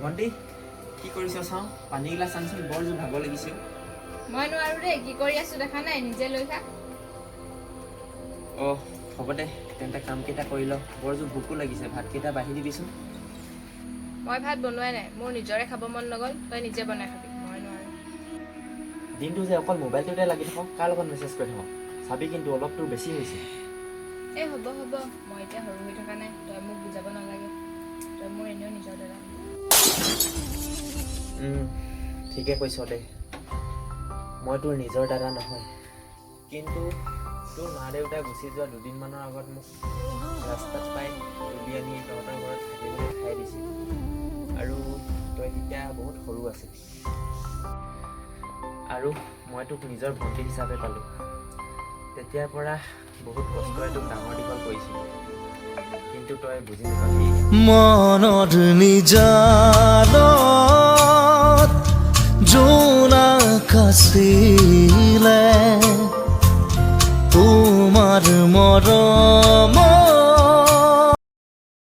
ভণ্টি, কি কৰিছ চাওঁ? পানী গিলাচ আনচোন, বৰ জোৰ ভাগৰ লাগিছে। মই নোৱাৰো দেই। কি কৰি আছো দেখা নাই? নিজে লৈ খা। অঁ, হ'ব দে তেন্তে, কামকেইটা কৰি ল। বৰ জোৰ ভোকো লাগিছে, ভাতকেইটা বাঢ়ি দিবিচোন। মই ভাত বনোৱাই নাই। মোৰ নিজৰে খাব মন নগ'ল। তই নিজে বনাই খাবি, মই নোৱাৰো। দিনটো যে অকল মোবাইলটোতে লাগি থাক, কাৰ লগত মেছেজ কৰি থাক? চাবি কিন্তু, অলপ তোৰ বেছি হৈছে। এই হ'ব হ'ব, মই এতিয়া সৰু হৈ থকা নাই। তই মোক বুজাব নালাগে। তই মোৰ এনেও নিজৰ দাদা। ঠিকে কৈছ দে, মই তোৰ নিজৰ দাদা নহয়। কিন্তু তোৰ মা দেউতা গুচি যোৱা দুদিনমানৰ আগত মোক ৰাস্তাত পাই তুলি আনি তহঁতৰ ঘৰত থাকিবলৈ ঠাই দিছিল আৰু তই তেতিয়া বহুত সৰু আছিলি আৰু মই তোক নিজৰ ভণ্টি হিচাপে পালোঁ। তেতিয়াৰ পৰা বহুত কষ্টৰে তোক ডাঙৰ দীঘল কৰিছিলোঁ, কিন্তু তই বুজি নাপালি। মনৰ নিজানত জোনাক আছিল।